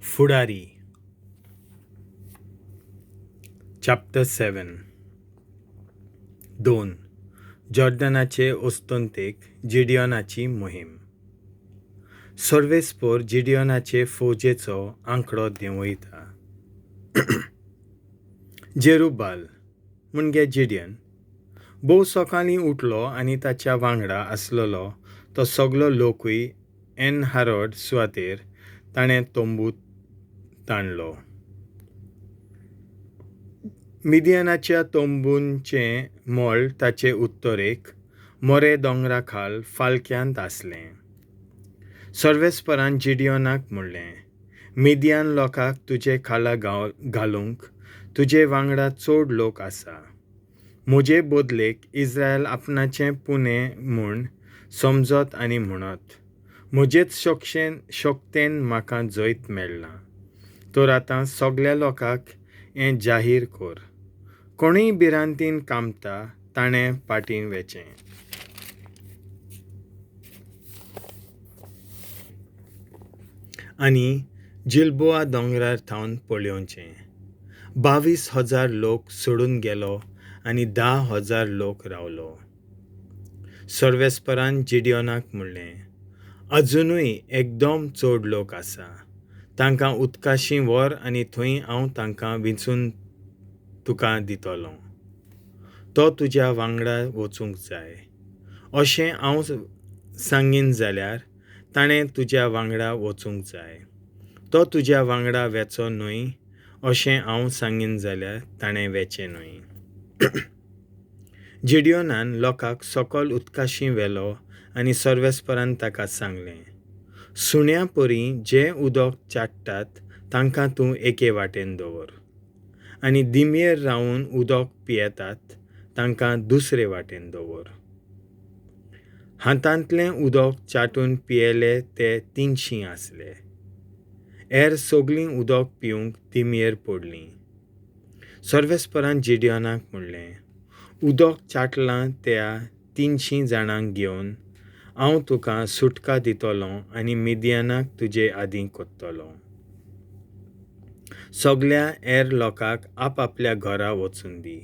फुडारी चॅप्टर 7. 2. जॉर्डनाचे अस्तंतेक जिडियोनाची मोहीम. सर्वेस्पोर जिडियोनाचे फौजेचो आंकडो देंवयता. जेरुबाल म्हणजे जिडियन भोव सकाळीं उठलो आनी ताच्या वांगडा आसलेलो तो सगलो लोकूय एन हारोड सुवातेर ताणें तंबू ताणलो. मिदियनाच्या तंबूंचें मळ ताचे उत्तरेक मोरे दोंगरा खाल फालक्यांत आसलें. सर्वेस्परान जिडियोनाक म्हणलें, मिदियान लोकांक तुजे खाला घालूंक तुजे वांगडा चड लोक आसा. म्हजे बदलेक इस्रायल आपणाचें पुणें म्हूण समजत आनी म्हणत, म्हजेच शक्तेन म्हाका जैत मेळ्ळां. तर आतां सगल्या लोकांक हें जाहीर कर, कोणूय भिरांतीन कामता ताणें फाटीं वेचें. आनी जिल्बोआ दोंगरार थावन पळोवचें. 22,000 लोक सोडून गेलो आनी 10,000 लोक रावलो. सर्वेस्परान जिडियोनाक म्हणलें, अजुनूय एकदम चड लोक आसा, तांकां उदकाशी व्हर आनी थंय हांव तांकां विंचून तुका दितलो. तो तुज्या वांगडा वचूंक जाय अशें हांव सांगीन जाल्यार ताणें तुज्या वांगडा वचूंक जाय. तो तुज्या वांगडा वेचो न्हय अशें हांव सांगीन जाल्यार ताणें वेचें न्हय. जिडियोनान लोकांक सकल उदकाशी व्हेलो आनी सर्वेस्परान ताका सांगलें, सुण्या परी जें उदक चाट्टात तांकां तूं एके वाटेन दवर आनी दिमयेर रावन उदक पियेतात तांकां दुसरे वाटेन दवर. हातांतलें उदक चाटून पियेले ते 300 आसले. हेर सगळीं उदक पिवंक दिमयेर पडलीं. सर्वेस्परान जिडियोनाक म्हणलें, उदक चाटलां त्या 300 जाणांक घेवन हांव तुका सुटका दितलो आनी मिदियानाक तुजे आदीं करतलो. सगल्या हेर लोकांक आपआपल्या घरा वचून दी.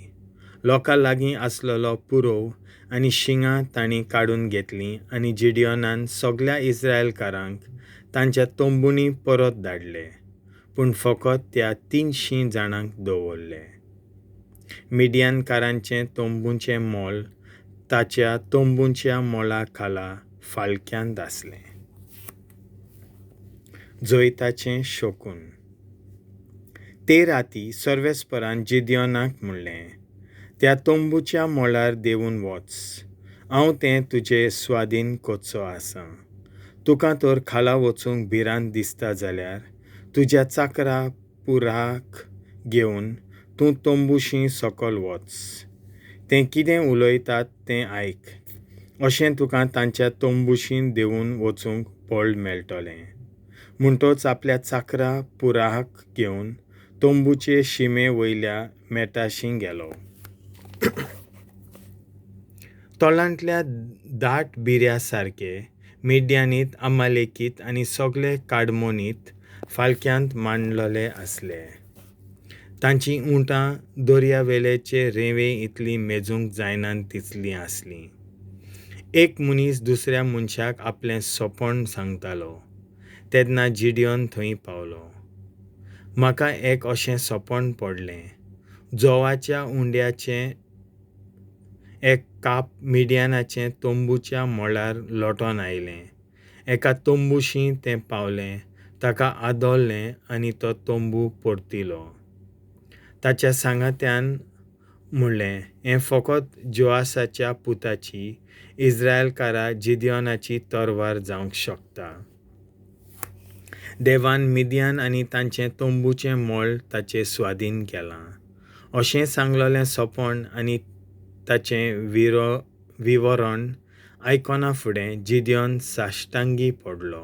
लोकां लागीं आसलेलो पुरोव आनी शिंगां तांणी काडून घेतलीं आनी जिडियोनान सगल्या इस्रायलकारांक तांच्या तंबूंनी परत धाडले, पूण फकत त्या 300 जाणांक दवरले. मिडियानकारांचें तंबूचें मोल ताच्या तंबूच्या मोला खाला फालक्यांत आसलें. जैताचें शकून. ते राती सर्वेस्परान जिडियोनाक म्हणलें, त्या तंबूच्या मोलार देंवून वच, हांव तें तुजे स्वादीन करचो आसां. तुका तर खाला वचूंक भिरांत दिसता जाल्यार तुज्या चाकरा पुराक घेवन तूं तंबूशी सकल वच. तें कितें उलयतात तें आयक, अशें तुका तांच्या तंबूशी देंवून वचूंक बळ मेळटलें. म्हणटच आपल्या चाकरा पुराक घेवन तंबूचे शिमे वयल्या मेटाशी गेलो. तोलांतल्या दाट बिऱ्या सारके मिड्यानीत, अमालेकीत आनी सगळे काडमोनीत फालक्यांत मांडलेले आसले. तांचीं उंटां दर्यावेळेचे रेंवे इतलीं मेजूंक जायनात तितलीं आसलीं. एक मनीस दुसऱ्या मनशाक आपलें सपन सांगतालो तेन्ना जिडियोन थंय पावलो. म्हाका एक अशें सपन पडलें, जोवाच्या उंड्याचें एक काप मिडियानाचें तंबूच्या मळार लोटोन आयलें. एका तंबूशी तें पावलें, ताका आदळ्ळें आनी तो तंबू परतिलो. ताच्या सांगात्यान म्हणलें, हें फकत जोआसाच्या पुताची, इस्रायलकारा जिडियोनाची तरवार जावंक शकता. देवान मिदियान आनी तांचें तंबूचें मळ ताचे स्वादीन केलां. अशें सांगलेलें सपन आनी ताचें विवरण आयकना फुडें जिडियोन साश्टांगी पडलो.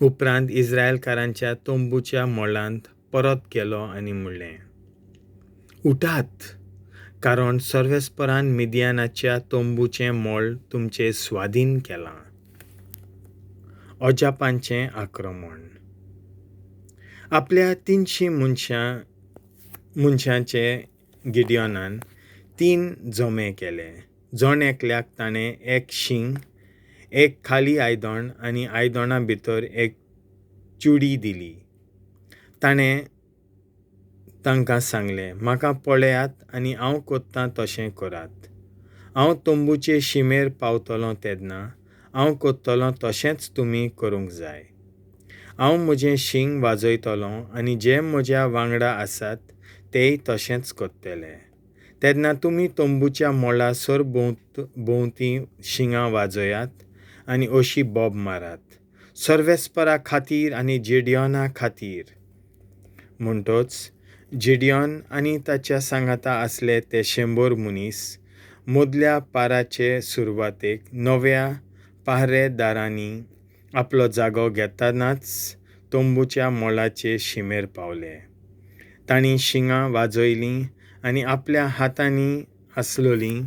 उपरांत इस्रायलकारांच्या तंबूच्या मळांत परत गेलो आनी म्हणलें, उठात, कारण सर्वेस्परान मिदियानाच्या तंबूचें मळ तुमचे स्वादीन केलां. अजापांचें आक्रमण. आपल्या 300 मनशांचे गिडियोनान 3 जमे केले. जण एकल्याक ताणें एक शींग, एक खाली आयदण आनी आयदणा भितर एक चुडी दिली. ताणें तांकां सांगलें, म्हाका पळयात आनी हांव कोत्तां तशें करात. हांव तंबूचे शिमेर पावतलों तेन्ना हांव कोत्तलों तशेंच तुमी करूंक जाय. हांव म्हजें शींग वाजयतलों आनी जे म्हज्या वांगडा आसात तेय तशेंच करतले. तेन्ना तुमी तंबूच्या मोळा सरभोंवती शिंगां वाजयात आनी अशी बोब मारात, सर्वेस्परा खातीर आनी जिडियोना खातीर. म्हणटच जिडियोन आनी ताच्या सांगाता आसले ते 100 मनीस मदल्या पाराचे सुरवातेक नव्या पहरेदारांनी आपलो जागो घेतनाच तंबूच्या मोलाचे शिमेर पावले. तांणी शिंगां वाजयलीं आनी आपल्या हातांनी आसलोलीं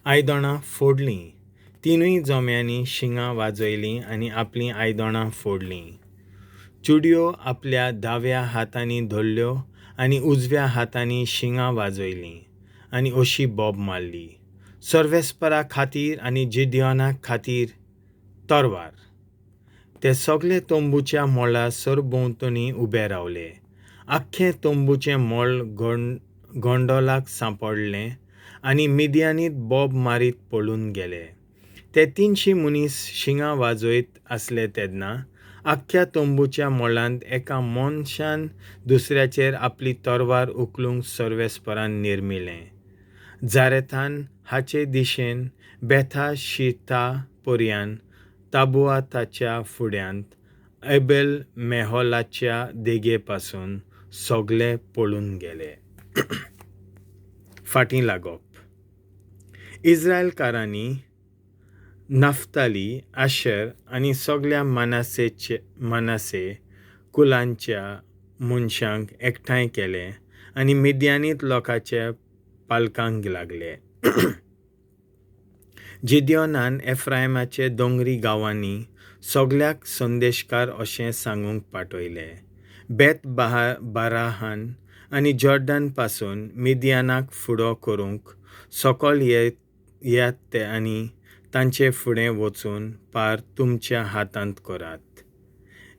आयदणां फोडलीं. 3 जम्यांनी शिंगां वाजयलीं आनी आपलीं आयदणां फोडलीं. चुडयो आपल्या दाव्या हातांनी धरल्यो आनी उजव्या हातांनी शिंगां वाजयलीं आनी अशी बोब मारली, सर्वेस्परा खातीर आनी जिडियोना खातीर तरवार. ते सगळे तंबूच्या मोळा सरभोंवतणी उबे रावले. आख्खें तंबूचें मोळ गोंडोलाक सांपडलें आनी मिद्यानीत बोब मारीत पळून गेले. ते 300 मनीस शिंगां वाजयत आसले तेन्ना आख्ख्या तंबूच्या मोळांत एका मनशान दुसऱ्याचेर आपली तरवार उखलूंक सर्वेस्परान निर्मिलें. जारेथान हाचे दिशेन बेथा शिता पर्यान ताबुआताच्या फुड्यांत एबेल मेहोलाच्या देगे पासून सगळे पळून गेले. फाटीं लागप. इस्रायलकारांनी नाफ्ताली, आशर आनी सगळ्या मनासे कुलांच्या मनशांक एकठांय केले आनी मिद्यानीत लोकांच्या पालकांक लागले. जिडियोनान एफ्रायमाचे दोंगरी गांवांनी सगळ्याक संदेशकार अशें सांगूंक पाठयले, बेत बाराहान आनी जॉर्डन पासून मिद्यानाक फुडो करूंक सकल येयात ते आनी तांचे फुडें वचून पार तुमच्या हातांत करात.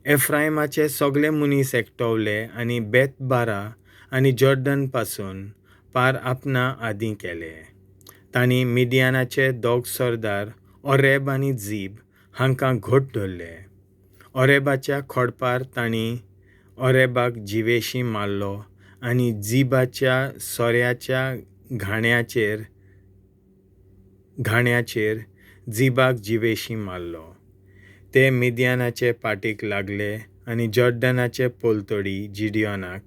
एफ्रायमाचे सगळे मनीस एकटवले आनी बेत बारा आनी जॉर्डन पासून पार आपणा आदीं केले. तांणी मिद्यानाचे 2 सरदार ओरेब आनी झीब हांकां घट धरले. ओरेबाच्या खोडपार तांणी ओरेबाक जिवेशी मारलो आनी झीबाच्या सोऱ्याच्या घाण्याचेर झीबाक जिवेशी मारलो. ते मिद्यानाचे पाटीक लागले आनी जॉर्डनाचे पलतडी जिडियोनाक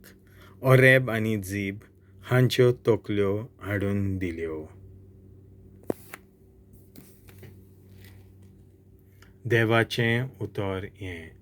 ओरेब आनी झीब हांच्यो तकल्यो हाडून दिल्यो. देवाचें उतर हें.